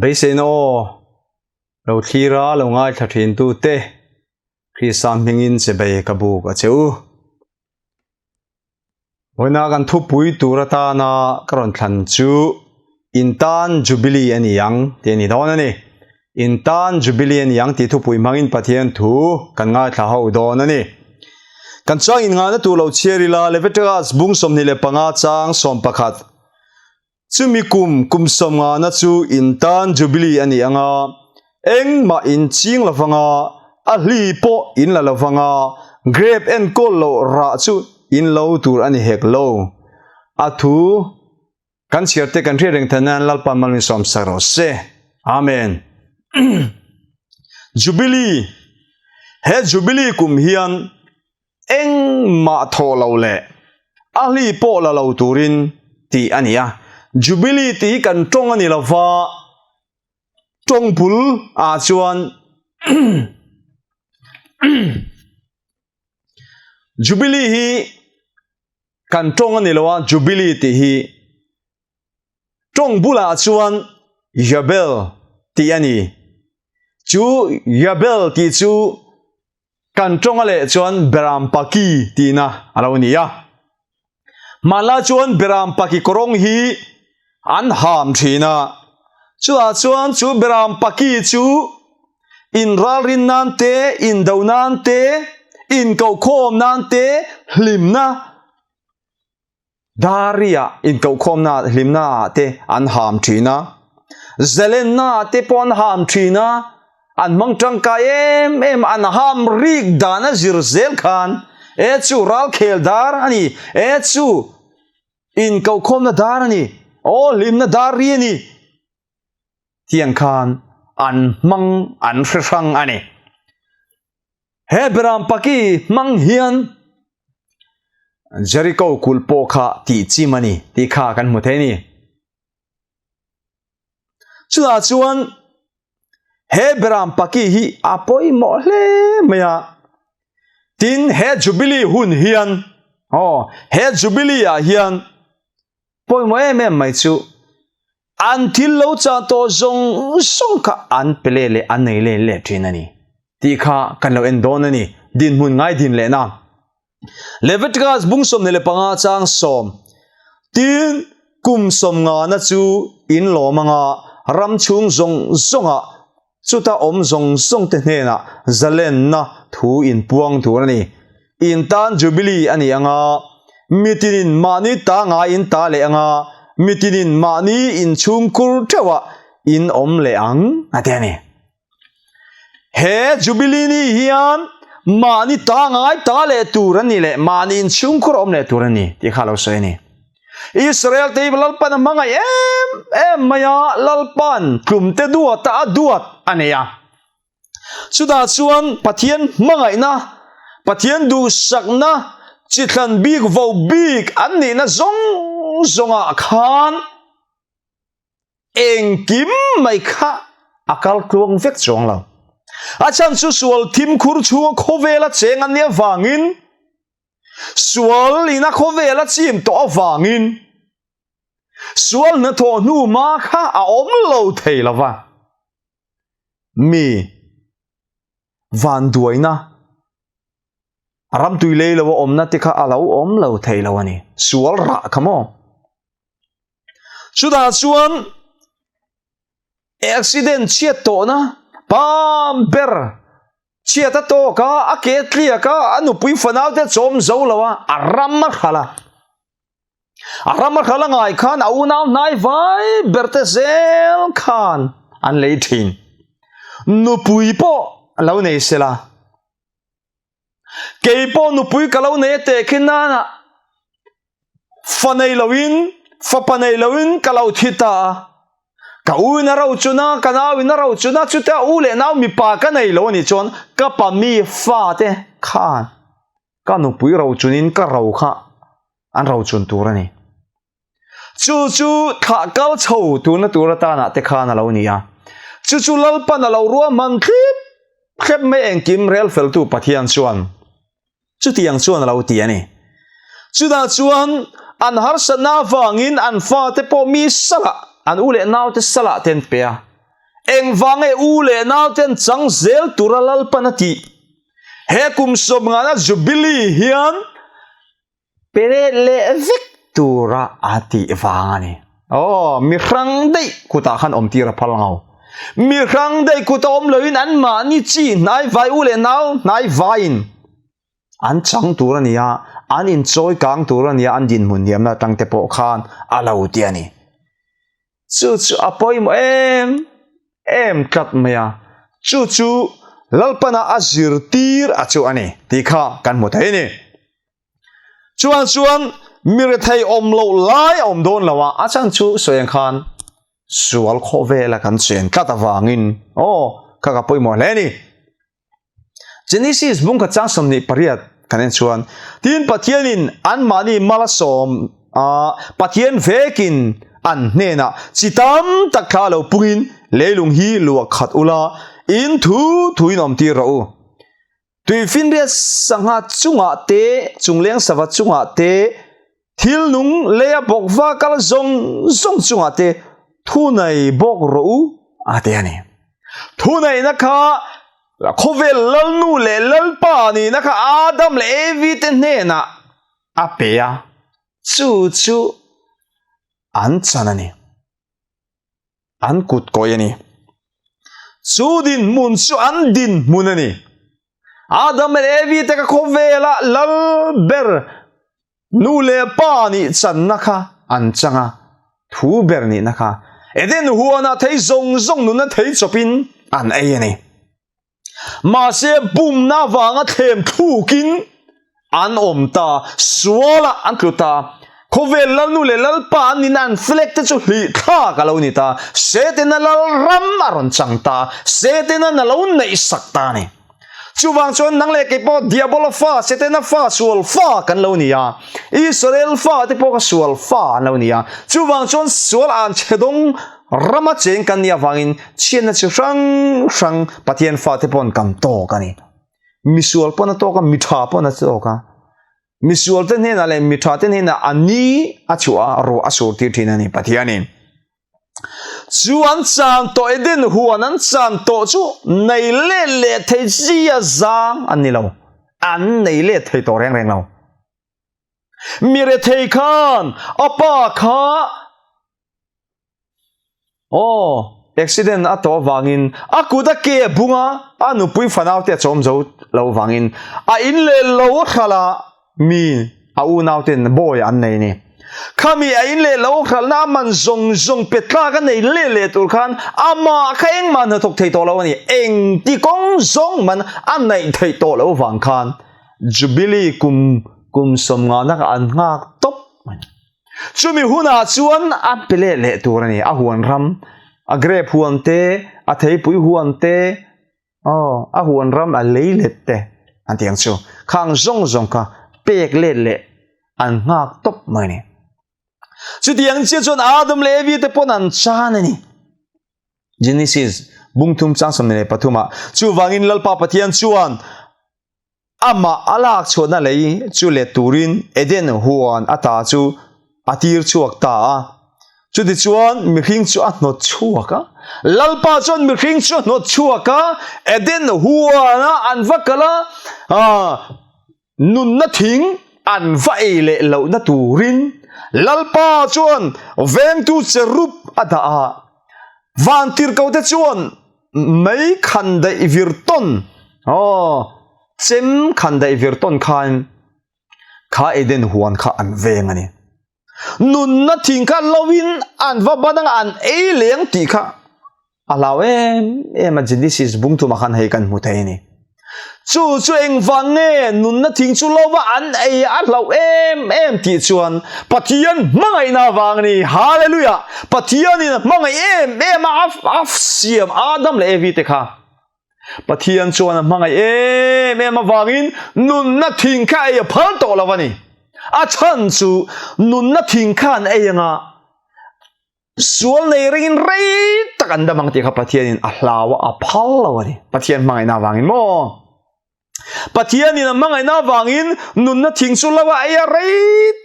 Beiseina aw, lo thlir a lo ngaithla thin tu te, Krista hmingin che bei ka buk a che u. Vawiina kan thupui tur atana ka rawn thlan chu Intan Jubilee a ni ang tih a ni dawn a ni. Intan Jubilee a ni ang tih thupui hmangin Pathian thu kan ngaithla ho dawn a ni. Kan chuang innghahna tur lo chhiar ila Leviticus bung 25 chang 11. Chumi kum kum sawmngana chu intan Jubilee a ni ang a, engmah in ching lo vang a, a hli pawh in la lo vang a, grape enkawl loh rah chu in lo tur a ni hek lo. A thu kan chhiar te kan hriat reng theih nan Lalpa mal min sawm sak rawh se. Amen. Jubilee He Jubilee kum hian Engmah thawh lo leh a hli pawh la lo turin tih a ni a. Jubilee tih hi kan tawng a ni lo va, tawng bul ah chuan Jubilee hi kan tawng a ni lo a, Jubilee tih hi tawng bulah chuan Jabel tih a ni. Chu Jabel tih chu Kan tawnga leh chuan Beram Paki tihna a lo ni a. Hmanlai chuan Beram Paki kawrawng hi an ham thin a. Chutah chuan chu Beram Paki chu inralrin nan te, indo nan te, inkohkhawm nan te, hlimna Daria inkohkhawmna hlimna ah te an ham thin a, Zelenna ah te pawh an ham thin a, an hmang tangkai em em an ham rik dan a zir zel khan e chu ralkhel dar a ni, e chu inkohkhawmna dar a ni, aw hlimna dar ri a ni tiang khan an hmang an hre hrang a ni. He Beram Paki hmang hian Jericho kulh pawh kha tih chim a ni tih kha kan hmu thei a ni. Chutah chuan he Beram Paki hi a pawimawh hle mai a. Tin, he Jubilee hun hian, aw, he Jubilee ah hian pawimawh em em mai chu an thil lo chah tawh zawng zawng kha an pe leh leh an nei leh leh thin a ni tih kha kan lo en dawn a ni dinhmun ngai din leh na Leviticus bung 25 chang 10 tin kum 50 na chu in lawm anga ram chhung zawng zawngah chuta awm zawng zawng te hnenah zalenna thu in puang tur a ni In tan Jubilee a ni anga, mitinin mahni ta ngai in ta leh anga, mitinin mahni inchhungkhur theuhah in awm leh ang a ti a ni. He Jubilee ni hian mahni ta ngai ta leh tur a ni leh mahni inchhungkhur awm leh tur a ni tih kha a lo sawi a ni. Israel te hi Lalpan a hmangaih em em mai a, Lalpan tlumte duata a duat a nei a. Chutah chuan Pathian hmangaihna, Pathian duhsakna, chi thlan bik vo bik an nihna zawng zawngah khan engkim mai kha a kal tluang vek chuang lo. A chhan chu sual thimkhur chhunga khawvela cheng an nih avangin, sual ina khawvela chim tawh avangin, sual hnathawh hnu hma kha a awm lo thei lo va. Mi vanduaina a ram tui lei lo a awmna te kha a lo awm lo thei lo a ni. Sual rah kha maw? Chutah chuan accident chhiat tawhna pam ber chhiat a tawk a, a ke tliak a, a nupui fanau te chawm zo lo a, a ram a hral a. A ram a hral a ngai khan a unau hnai vai ber te zel khan an lei thin. Nupui pawh lo nei sela. Kei pawh nupui ka lo nei a teh khi nana fa nei loin fapa nei loin ka lo thi ta a. Ka u in a ro chuna ka nau in a ro chuna chutia u leh nau mipa ka nei lo a nih chuan ka pa mi fa te khan Ka nupui rochunin ka ro kha an rochun tur a ni. Chu chu thlah kal chho turna tur atana te khan a lo ni a. Chu chu Lalpan a lo ruahman thlip thlep mai engkim rel feltu Pathian chuan chutiang chuan a lo ti a ni. Chutah chuan an harsatna avangin an fate pawh mi salah, an u leh naute salah te an pe a. Engvang nge u leh nau ten chang zel tura Lalpan a tih? He kum sawmngana Jubilee hian peret leh vek tura a tih vang a ni. Aw, mi hrang daih kutah khan awm tir a phal ngau. Mi hrang daih kuta awm loin anmahni chi hnaivai u leh nau hnaivaiin an chang tur a ni a, an inchawi kang tur a ni a, an dinhmun hniamna atang te pawh khan a lo ti a ni. Chu chu a pawimawh em em tlat mai a, chu chu Lalpana a zirtir a chu a ni tih kha kan hmu thei a ni. Chuan chuan mi rethei awm loh lai a awm dawn lo a, a chhan chu sawi ang khan sual khawvela kan chen tlat avangin aw kha ka pawimawh hle a ni. Genesis bungkhat chang 28 kan en chuan tin Pathianin anmahni malasawm a Pathian vekin an hnenah chi tam tak thla lo pungin leilung hi luah khat ula in thu thuin awm tir rawh u. Tuifinriat sangha chungah te chungleng sava chungah te thil nung leia bawk va kal zawng zawng chungah te thu nei bawk rawh u a ti a ni. Thu neihna kha khawvel lalnu leh lalpa nihna kha Adam leh Evi te hnenah a pe a, chu chu an chan a ni. An kut kawih a ni. Chu dinhmun chu an dinhmun a ni. Adam leh Evi te kha khawvela lal ber nu leh pa nih channa kha an chang a, thu ber nihna kha Eden huanah thei zawng zawng nunna thei chawpin an ei a ni. Mahse bumna avanga thlem thlukin an awm ta, sualah an tlu ta. Khawvel lalnu leh lalpa an nihna an flag te chu hlih thlak a lo ni ta. Setana lal ram a rawn chang ta, Setana'n a lo neih sak ta a ni. Chuvang chuan nang leh kei pawh Diabola fa, Setana fa, sual fa kan lo ni a. Israel fa te pawh kha sual fa an lo ni a. Chuvang chuan sual an chhe dawng Rama cheng kan nih avangin chhiatna chi hrang hrang Pathian fate pawn kan tawk a ni. Misual pawn a tawk a, mi tha pawn a tawk a. Misual te hnenah leh mi tha te hnenah a ni a chhuah a, ruah a sur tir thin a ni Pathianin. Chu an chan tawh Eden huan an chan tawh chu nei let leh thei zia zang an ni lo. An nei let thei tawh reng reng lo. Mi rethei khan a pa kha Aw, accident a tawh avangin a kut a ke a bung a, a nupui fanau te a chawm zo lo vangin a in leh lo a hralh a, mi a unau ten bawi an nei a ni. Khami a in leh lo hralhna a man zawng zawng pe tlak a nei leh leh tur khan amah kha engmah hnathawk thei tawh lo a ni. Engti kawng zawng man a neih theih tawh loh vang khan Jubilee kum kum 50 nak an nghak tawp mai. Chumi hunah chuan a pe leh leh tur a ni. A huan ram, a grape huan te, a theipui huan te, aw, a huan ram a lei let te an ti ang chu. Khang zawng zawng kha pek let leh an nghak tawp mai a ni. Chutiang chiah chuan Adam leh Evi te pawn an chan a ni. Genesis bungthum chang 23 ah chuvangin Lalpa Pathian chuan Amah a lak chhuahna lei chu let turin Eden huan ata chu a tir chhuak ta a. Chutichuan mihring chu a hnawt chhuak a. Lalpa chuan mihring chu a hnawt chhuak a, Eden huana an va kal a, nunna thing an va ei leh lohna turin Lalpa chuan vengtu cherub a dah a. Vantirhkote chuan mei khan daih vir tawn aw chem khan daih vir tawn khan kha Eden huan kha an veng a ni. Nunna thing kha lovin an va ban anga an ei leng tih kha a hlau em em a Genesis bung thumah khan hei kan hmu thei a ni. Chu chu engvang nge nunna thing chu lova an ei a hlauh em em tih chuan Pathian hmangaihna avang a ni. Hallelujah! Pathianin a hmangaih em em a, a siam Adam leh Evi te kha. Pathian chuan a hmangaih em em avangin nunna thing kha ei a phal tawh lo a ni. A chhan chu nunna thing kha an ei anga Sual nei ringin rei tak an dam ang tih kha Pathianin a hlau a, a phal lo a ni. Pathian hmangaihna avangin maw? Pathianin a hmangaihna avangin nunna thing chu lo a ei a, rei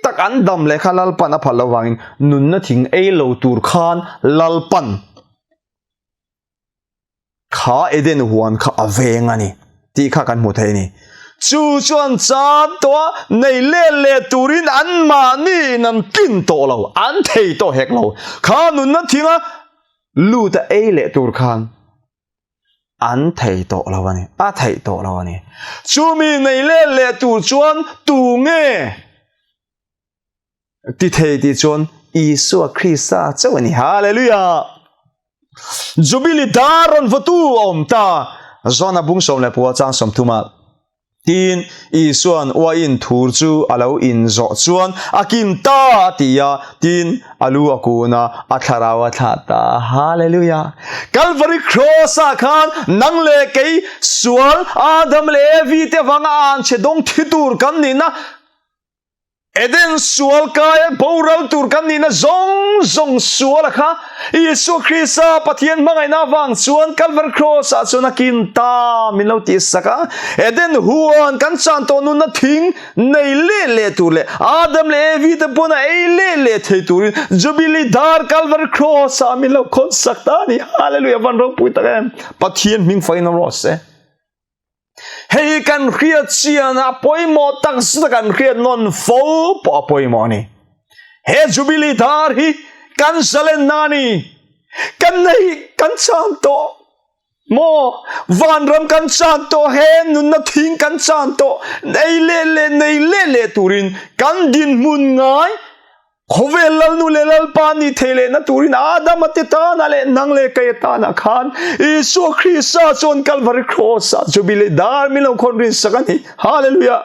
tak an dam leh kha Lalpan a phal lo vangin nunna thing ei lo tur khan Lalpan. Kha Eden huan kha a veng a ni tih kha kan hmu thei a ni. Chu chuan chan tawh a, nei let leh turin anmahni in an tlin tawh lo, an thei tawh hek lo. Kha nunna thinga lut a ei leh tur khan an thei tawh lo a ni, a theih tawh lo a ni. Chumi nei let leh tur chuan tu nge? Ti thei tih chuan Isua Krista chauh a ni. Hallelujah! Jubilee dar rawn vawtu a awm ta. John-a bung sawm leh pua chang 30 ah. Tin, Isua'n uaiin thur chu a lo inzawh chuan a kin ta a ti a, tin, a lu a kun a, a thlarau a thlah ta. Hallelujah! Calvary Cross-ah khan nang leh kei sual Adam leh Evi te avanga anchhe dawng thi tur kan nihna Eden sual kaia boral tur kan nihna zawng zawng sual a kha Isua Krista Pathian hmangaihna avang chuan Calvary Cross ah chuan a kin ta min lo tih sak a. Eden huan kan chan tawh nunna thing nei leh leh tur leh Adam leh Evi te pawn a ei leh leh thei turin Jubilee dar Calvary Cross ah min lo khawn sak ta a ni. Hallelujah van ropui tak em! Pathian hming fakin awm rawh se. Hei hi kan hriat chian a pawimawh tak zet a kan hriat nawn fo pawh a pawimawh a ni. He Jubilee dar hi kan zalenna a ni. Kan nei kan chan tawh maw? Vanram kan chan tawh, he nunna thing kan chan tawh, ei leh leh nei leh leh turin kan dinhmun ngai Khawvel Lalnu leh Lalpa ni thei lehna turin Adama te tana leh nang leh kei atana khan Isua Krista chuan Kalvari Cross-ah Jubilee dar min lo khawn rin sak a ni. Hallelujah!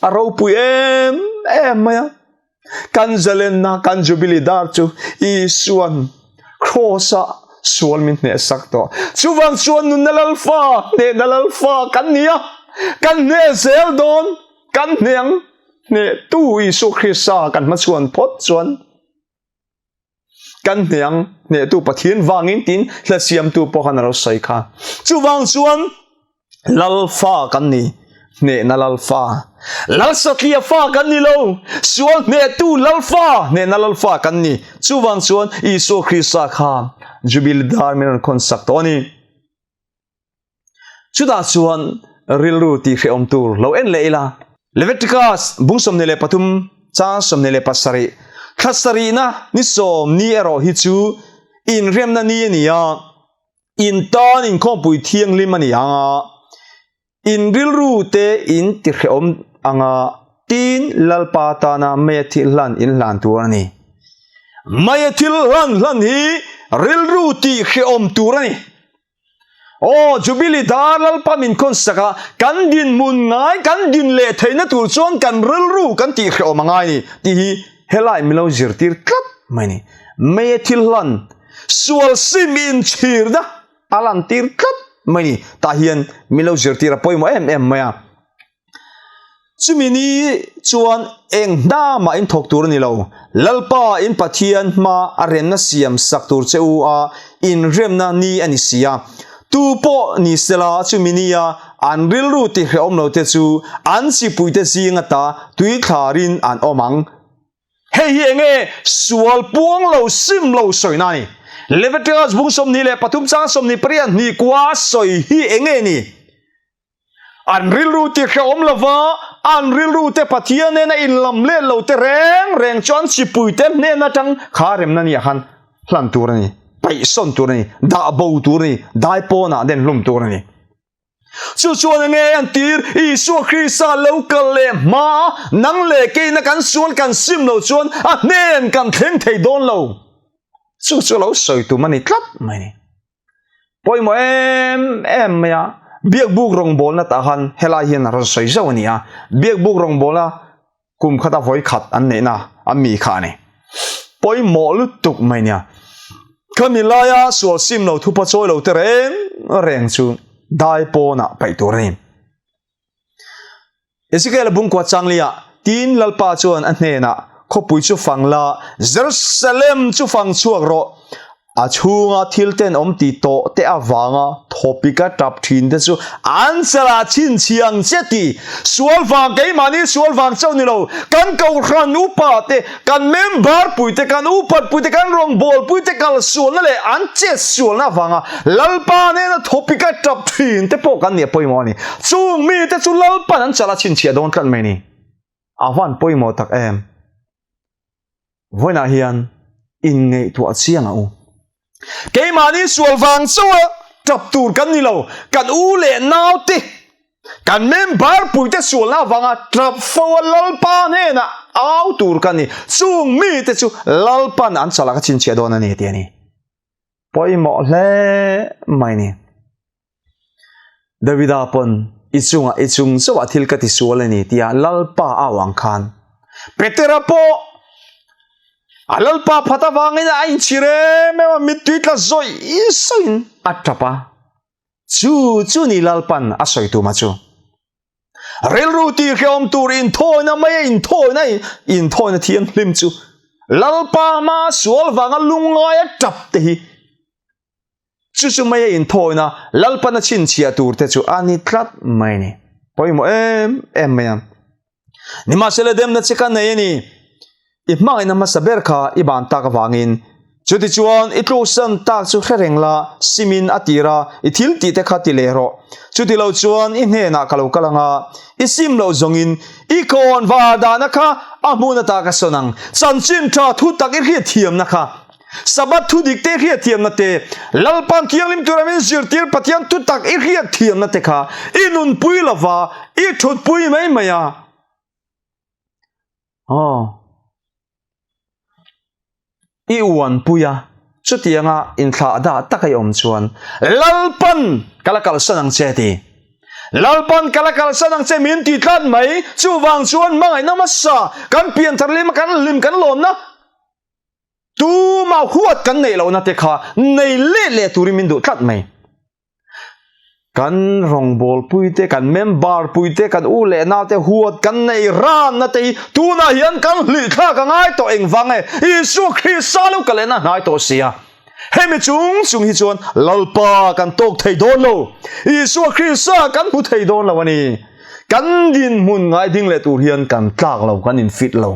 A ropui em em mai a. Kan zalenna, kan Jubilee dar chu Isuan Cross-ah sual min hneh sak tawh. Chuvang chuan nunna Lalfa, hnehna Lalfa kan ni a, kan hneh zel dawn. Kan hniang hnehtu Isua Krista kan hmachhuan phawt chuan kan hniang hnehtu Pathian vangin tin hla siamtu pawh khan a lo sawi kha. Chuvang chuan Lalfa kan ni, hnehna Lalfa. Lal satliah fa kan ni lo, sual hnehtu Lalfa, hnehna Lalfa kan ni. Chuvang chuan Isua Krista kha Jubilee dar min rawn khawn sak tawh a ni. Chutah chuan rilru tih hrehawm tur lo en leh ila. Leviticus bung 23 chang 27 Thla sarihna ni sawm ni erawh hi chu inremna ni a ni a, in tan inkhawmpui thianghlim a ni ang a, in rilru te in ti hrehawm ang a, tin Lalpa tana meia thil hlan in hlan tur a ni. Meia thil hlan hlan hi rilru tih hrehawm tur a ni. Aw, Jubilee dar Lalpa min khawn sak a, kan dinhmun ngai, kan din leh theihna tur chuan kan rilru kan tih hrehawm a ngai ni tih hi helai min lo zirtir tlat mai ni. Mei thil hlan, sual sim inchhirna a lantir tlat mai ni. Tah hian min lo zirtir a pawimawh em em mai a. Chumi ni chuan eng hna mah in thawk tur a ni lo. Lalpa in Pathian hma a remna siam sak tur che u a, inremna ni a ni si a. Tu pawh ni sela chumi nia an rilru ti hrehawm lo te chu an chipuite zing ata tui thlarin an awm ang. Hei hi enge sual puang lo sim lo sawina a ni. Leviticus bung 23 chang 28 hnih kua sawi hi enge ni? An rilru ti hrehawm lova, an rilru te Pathian nena inlam let lo te reng reng chuan chipui te hnen atang kha remna ni ah khan hlan tur a ni, paihsawn tur a ni, dah bo tur a ni, dai pawnah den hlum tur a ni. Chu chuan enge an tir? Isua Krista lo kal leh hma a, nang leh keina kan sual kan sim lo chuan a hnen kan thleng thei dawn lo. Chu chu lo sawi tum a ni tlat mai a ni. Pawimawh em em mai a, Biakbuk rawngbawlna tah khan helai hian a rawn sawi zauh a ni a, Biakbuk rawngbawlna kum khata vawi khat an neihna a mi kha a ni. Pawimawh lutuk mai nia. Khami laia sual sim lo thupa chawi lo te reng reng chu dai pawnah paih tur a ni. Ezekiel bungkua changlia tin Lalpa chuan a hnenah, Khawpui chu fang la, Jerusalem chu fang chhuak rawh. A chhunga thil tenawm ti tawh te avanga thawpika tap thin te chu an chalah chhinchhiah ang che ti. Sual vang keimahni sual vang chauh ni lo, kan kohhran upa te, kan member pui te, kan upat pui te, kan rawngbâwl pui te kal sualna leh an chet sualna avanga Lalpa nena thawpika tap thin te pawh kan nih a pawimawh a ni. Chung mite chu Lalpan an chalah chhinchhiah dawn tlat mai ni. A van pawimawh tak em! Vawiinah hian inngaihtuah chiang a u. Keimahni sual vang chauha tap tur kan ni lo, kan u leh naute, kan member puite sualna avanga tap fo a Lalpa hnenah au tur kan ni. Chung mite chu Lalpan an chalah ka chhinchhiah dawn a ni tih a ni. Pawimawh hle mai ni. Davida pawn i chungah i chung chauhah thil ka ti sual a ni tia Lalpa au ang khan Petera pawh a Lalpa phat avangin a inchhir em em a, mittui tla zawih zawihin a tap a. Chu chu ni Lalpan a sawi tuma chu. Rilru tih hrehawm tur inthawina maia inthawina inthawina thianghlim chu Lalpa hma sual vanga lungngaia tap te hi Chu chu mai a inthawina Lalpana chhinchhiah tur te chu a ni tlat mai a ni. Pawimawh em em mai a. Nimahsela demna che ka nei a ni. I hmangaihna hmasa ber kha i ban tak avangin chutichuan i tluksan tak chu hre reng la, simin a tir a, i thil tih te kha ti leh rawh. Chutilo chuan i hnenah ka lo kal ang a, i sim loh zawngin i kawn var dahna kha a hmun ata ka sawn ang. Chanchin tha thu tak i hriatthiamna kha Sabbath thu dik te hriatthiamna te, Lalpan thianghlim tura min zirtir Pathian thu tak i hriatthiamna te kha i nunpui lova, i thutpui mai mai a. Aw. I uanpui a, chutianga inthlah dah tak a i awm chuan Lalpan ka la kalsan ang che ti. Lalpan ka la kalsan ang che min ti tlat mai, chuvang chuan hmangaihna hmasa kan pianthar lima kan hlim kan lawmna, Tuma huat kan neih lohna te kha nei let leh turin min duh tlat mai. Kan rawngbawlpui te, kan member pui te, kan u leh nau te huat kan nei ranna te hi tunah hian kan hlih thlak a ngai tawh engvang e, Isua Krista lo ka lehna hnai tawh sia. Hemi chung chung hi chuan Lalpa kan tawk thei dawn lo, Isua Krista kan hmu thei dawn lo a ni. Kan dinhmun ngai ding leh tur hian kan tlak lo, kan infit lo.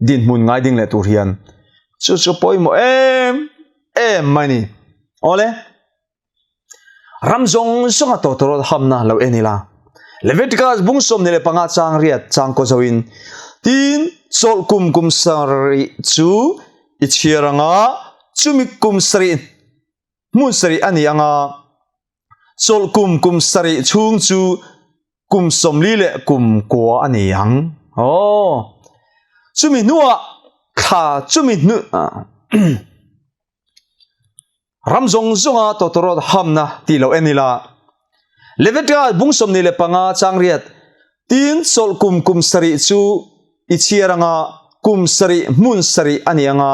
dinhmun ngai ding leh tur hian chu chu pawimawh em em mai ni. Awle, ram zawng zawng a tawtawrawt hamna lo en ila. Leviticus bung 25 chang riat chang kaw zoin tin chawlh kum kum sarih chu i chhiar anga chumi kum sarih hmun sarih a ni anga Chawlh kum kum sarih chhung chu kum 40 leh kum kua a ni ang. Aw. Chumi hnuah thla chumi hnu ram zawng zawnga tawtawrawt hamna tih loh en ila. Leviticus bung 25 chang riat tin chawlh kum kum sarih chu i chhiar anga kum sarih hmun sarih a ni anga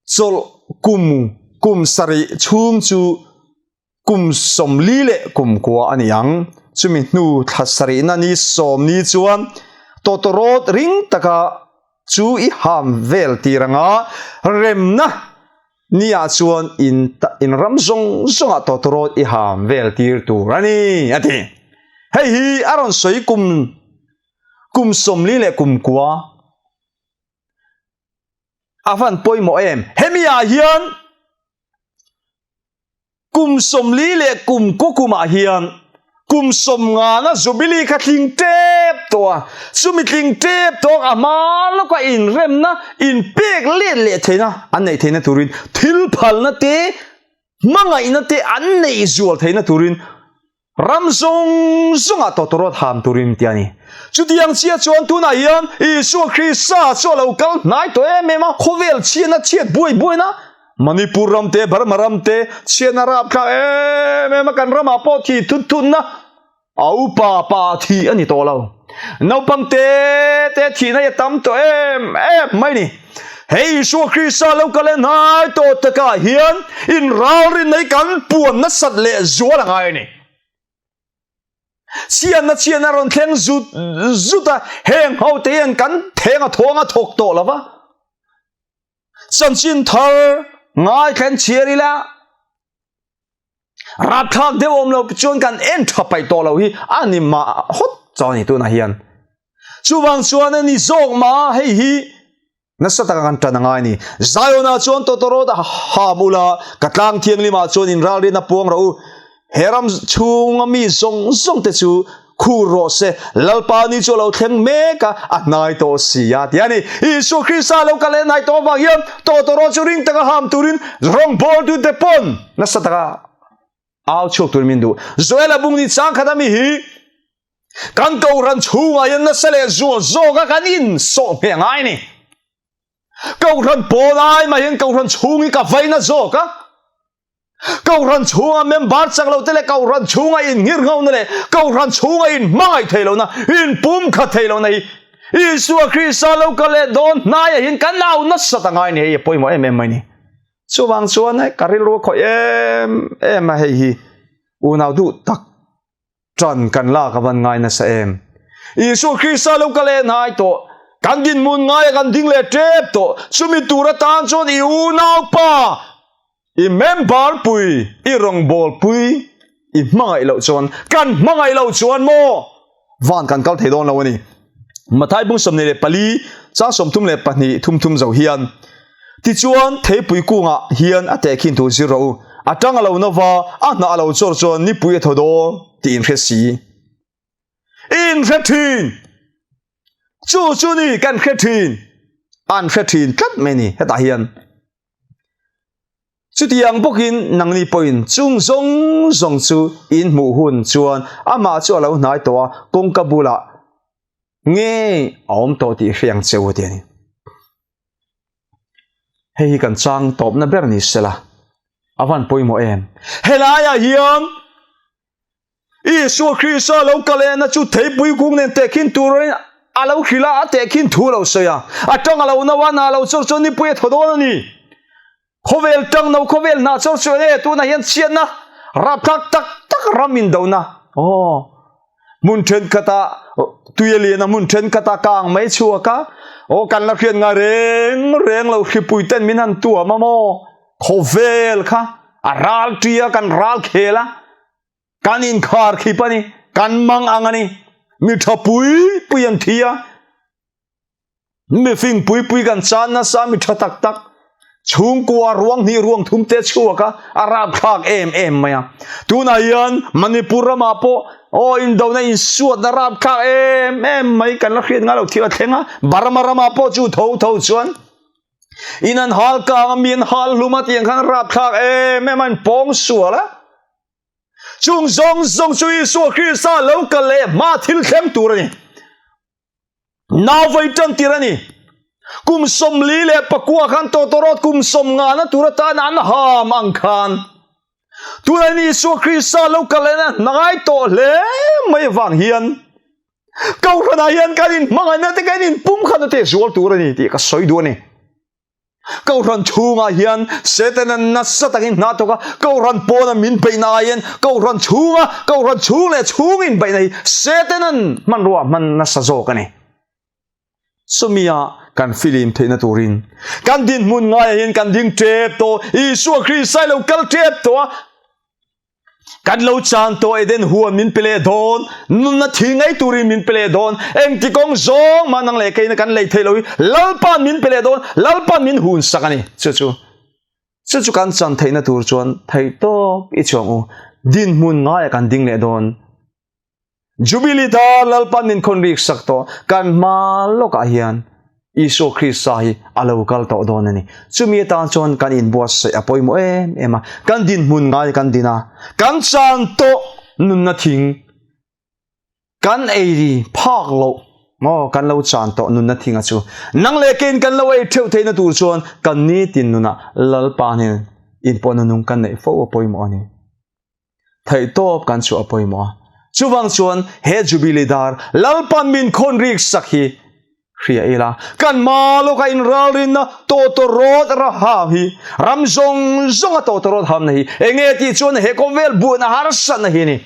Chawlh kum kum sarih chhung chu kum 40 leh kum kua a ni ang. Chumi hnu thla sarihna ni sawm ni chuan tawtawrawt ring taka chu i ham vel tir anga remna niah chuan in in ram zawng zawngah tawtawrawt i ham vel tir tur a ni a ti. Hei hi a rawn sawi kum kum 40 leh kum kua. A van pawimawh em? Hemi ah hian kum 40 leh kum kaw kumah hian kum 50 na Jubilee kha tling tep tawh a, chumi tling tep tawh a hma lawka inremna inpek let leh theihna an neih theihna turin thil phalna te hmangaihna te an neih zual theihna turin Ram zawng zawngah tawtawrawt ham turin ti a ni. Chutiang chiah chuan tunah hian Isua Krista chu a lo kal hnai tawh em em a, khawvel chhiatna chhiat buai buaina Manipur ram te, Burma ram te chhiatna rapthlak em em a, kan ramah pawh thi thut thutna a upa pa thi a ni tawh lo. Naupang te te thihna hi a tam tawh em em mai ni. Hei Isua Krista lo kal en hnai tawh takah hian inralrinna hi kan puan nasat leh zual a ngai a ni. Chhiatna chhiatna rawn thleng zut zut a, heng ho te hian kan theng a thawng a thawk tawh lo va. Chanchin thar. Ngaithla in chhiar ila. Rapthlak deuh awm lo chuan kan en tha paih tawh lo hi a ni mah hawt chaw a ni tunah hian. Chuvang chuan a ni zawk mah a hei hi nasa taka kan tan a ngai a ni. Zion-ah chuan tawtawrawt a ham ula, ka tlang thianghlimah chuan inralrin a puang rawh u. He ram chhunga mi zawng zawng te chu khur rawh se, Lalpa ni chu a lo thleng mek a, a hnai tawh si a ti a ni. Isua Krista lo kal leh hnai tawh avang hian tawtawrawt chu ring taka ham turin rawngbawltute pawn nasa taka au chhuak turin min duh. Joela bung ni chang khat ami hi kan kohhran chhungah hian nasa leh zual zawka kan insawh hmeh ngai a ni. Kohhran pawl ai mah hian kohhran chhung hi ka vaina zawk a. Kohhran chhunga member chak lo te leh kohhran chhunga inngir ngona leh kohhran chhunga inhmangaih thei lohna, inpumkhat thei lohna hi Isua Krista lo kal leh dawn hnaiah hian kan au nasat a ngai ni hei a pawimawh em em mai ni. Chuvang chuan ka rilru a khawih em em a hei hi unau duh tak Ṭan kan lak a van ngai nasa em? Isua Krista lo kal en hai tawh, kan dinhmun ngaia kan ding leh ṭep tawh, chumi tur atan chuan i unaupa, i member pui, i rawngbâwl pui i hmangaih loh chuan, kan hmangaih loh chuan maw van kan kal thei dawn lo a ni. Mathai bung 24, chang 32 thum thum zo hian, Tichuan, theipui kungah hian a tehkhin thu zir rawh u. A tang a lo na va, a hnah a lo chawr chuan nipui a thaw dawn tih in hre si. I inhre thin! Chu chu ni kan hre thin! An hre thin tlat mai ni hetah hian. Chutiang bawkin nangni pawhin chung zawng zawng chu in hmuh hun chuan amah chu a lo hnai tawh a, kawngka bulah ngei a awm tawh tih hre ang che u a ti a ni. Hei hi kan chang tawpna ber ni sela a van pawimawh em. Helaiah hian Isua Krista lo kal lehna chu theipui kung nen tehkhin turin a lo hrilh a, a tehkhin thu a lo sawi a. A tang a lo no a, hna lo chawr chuan nipui a thaw dawn a ni. Khawvel tang no khawvel hna chawr chuan e tunah hian chhiatna rapthlak tak tak ram indona aw hmun thenkhatah tui a lian a hmun thenkhatah kang mai chhuak a aw kan la hriat ngai reng reng lo hripui ten min han tuam a maw khawvel kha a ral tia kan ral khel a kan inkhar khip a ni kan mang ang a ni mi tha pui pui an thi a Mifing pui pui kan chan nasa mi tha tak tak chhungkua ruang hnih ruang thum te chhuak a a rapthlak em em mai a tunah hian Manipur ramah pawh aw indona insuatna rapthlak em em mai kan la hriat ngai lo thil a thleng a Burma ramah pawh chu tho tho chuan in an hal kang a mi an hal hlum a tiang khan rapthlak em em a in pawng sual a chung zawng zawng chu Isua Krista lo kal leh hma thil thleng tur a ni. Nau vai tan tir a ni. Kum 44 khan tawtawrawt kum 50 na tur atan an ham ang khan. Tunah ni Isua Krista lo kal lehna hnai tawh hle mai avang hian Kohhranah hian kan inhmangaihna te kan inpumkhatna te zual tur a ni tih ka sawi duh a ni. Kohhran chhungah hian Setana nasa takin hna thawk a, Kohhran pawna min beihna aiin Kohhran chhunga Kohhran chhung leh chhung inbeihna hi Setanan hmanrua hman nasa zawk a ni. Chumia kan filim theihna turin kan dinhmun ngaiah hian kan ding tep tawh, Isua Krista i lo kal tep tawh a, Kan lo chan tawh Eden huan min pe leh dawn, nunna thi ngei turin min pe leh dawn, engti kawng zawng mah nang leh keina kan lei theih lo hi Lalpa'n min pe leh dawn, Lalpa'n min hun sak a ni. Chu chu, chu chu kan chan theihna tur chuan theihtawp i chuang u, dinhmun ngaiah kan ding leh dawn. Jubilee ta Lalpan min khawn rik sak tawh, kan hma lawkah hian Isua Krista hi a lo kal tawh dawn a ni. Chumi atan chuan kan inbuatsaih a pawimawh em em a, kan dinhmun ngai kan din a, kan chan tawh nunna thing kan ei phak loh maw kan lo chan tawh nunna thinga chu nang leh kein kan lo ei theuh theihna tur chuan kan nitin nunah Lalpa nen inpawhna nung kan neih fo a pawimawh a ni. Theihtawp kan chu a pawimawh a. Chuvang chuan he Jubilee dar Lalpan min khawn rik sak hi hria ila, kan hma lawka inralrinna tawtawrawt raham hi, ram zawng zawnga tawtawrawt hamna hi enge tih chuan he khawvel buaina harsatna hi a ni.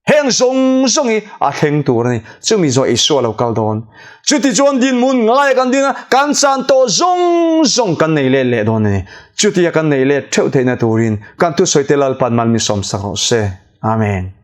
Heng zawng zawng hi a thleng tur a ni. Chumi zawh Isua lo kal dawn. Chutichuan dinhmun ngaia kan ding a, kan chan tawh zawng zawng kan nei let leh dawn a ni. Chutia kan nei let theuh theihna turin kan thusawite Lalpan mal mi sawmsak rawh se. Amen.